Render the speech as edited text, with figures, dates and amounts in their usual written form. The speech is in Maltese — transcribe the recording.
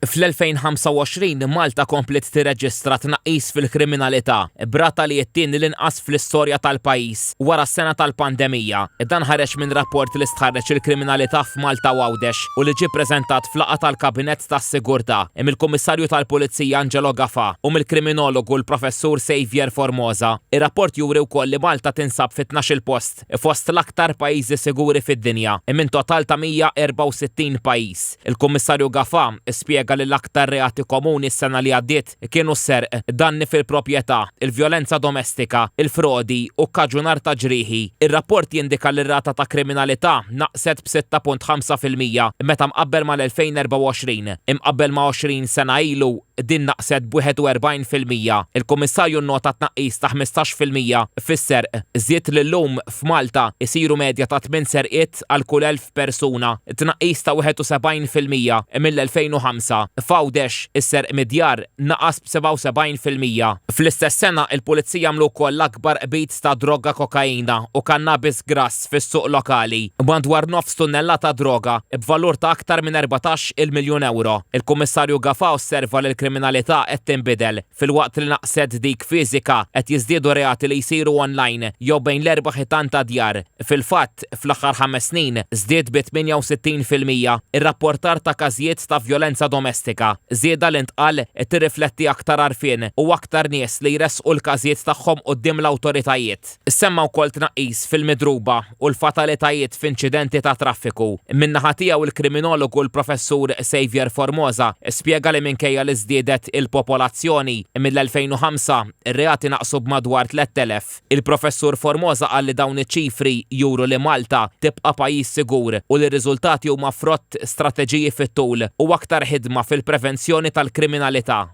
Fl-2025 Malta kompliet tirreġistra tnaqqis fil-kriminalità, b'rata li t-tieni l-inqas fl-istorja tal-pajjiż wara s-sena tal-pandemija. Dan ħareġ minn rapport li stħarreġ il-kriminalità f'Malta u Għawdex u li ġie ppreżentat f'laqgħa tal-Kabinett tas-Sigurtà mill-Kummissarju tal-Pulizija Angelo Gafà u mill-kriminologu l-Professur Saviour Formosa. Ir-rapport juri wkoll li Malta tinsab fit-tnax-il post fost l-aktar pajjiżi siguri fid-dinja, minn total ta' 164 pajjiż. Il-Kummissarju Gafà spjega li l-aktar reati komuni s-sena li għaddiet kienu s-serq, danni fil-proprjetà, il-vjolenza domestika, il-frodi u kkaġunar ta' ġrieħi. Ir-rapport jindika li r-rata ta' kriminalità naqset b'6.5% meta mqabbel mal-2024. Imqabbel ma' 20 sena ilu, din naqset b'41%. Il-Kummissarju nnota tnaqqis ta' 15% fis-serq. Żied li llum f'Malta jsiru medja ta' tmien serqiet għal kull 1,000 persuna, tnaqqis ta' 71% mill-2005. F'Għawdex, is-serq mid-djar naqas b'77%. Fl-istess sena, il-Pulizija għamlu wkoll l-akbar qbid ta' droga kokaina u kannabis grass fis-suq lokali, madwar nofs tunnellata droga b'valur ta' aktar minn 14-il miljun ewro. Il-Kummissarju Gafà osserva li l-kriminalità qed tinbidel. Filwaqt li naqset dik fiżika, qed jiżdiedu reati li jsiru online jew bejn l-erba' ħitan ta' djar. Fil-fatt, fl-aħħar ħames snin żdied bi 68% ir-rapportar ta' każijiet ta' vjolenza domestika, żieda li ntqal tirrifletti aktar għarfien u aktar nies li jressqu l-każijiet tagħhom quddiem l-awtoritajiet. Semma wkoll tnaqqis fil-midruba u l-fatalitajiet f'inċidenti tat-traffiku. Min-naħa tiegħu l-kriminologu l-Professur Saviour Formosa spjega li minkejja li żdiedet il-popolazzjoni, mill-2005 ir-reati naqsu b'madwar 3,000. Il-Professur Formosa qal li dawn iċ-ċifri juru li Malta tibqa' pajjiż sigur u li r-riżultati huma frott strateġiji fit-tul u aktar ħidma fil-prevenzjoni tal-kriminalità.